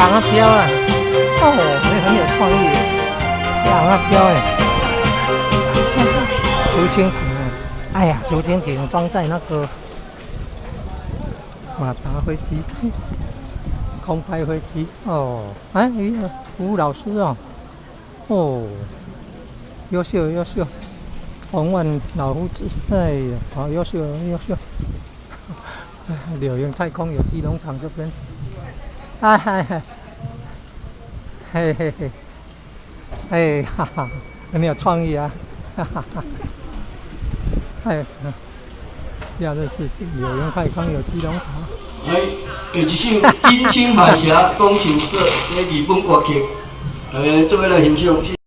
尪仔飄啊！哦，你很有創意，這尪仔飄哎，竹蜻蜓啊！哎呀，竹蜻蜓裝在那個馬達飛機，空拍飛機哦。哎，吳老師哦，哦，優秀優秀，紅萬老夫子，哎呀，好優秀優秀。柳營太空有機農場這邊，哎嗨，嘿嘿嘿，哎哈哈，很有創意啊，哈哈哈，哎，這就是柳營太空有機農場。來，下一首《金星海峽鋼琴社》的日本歌曲，大家做伙來欣賞。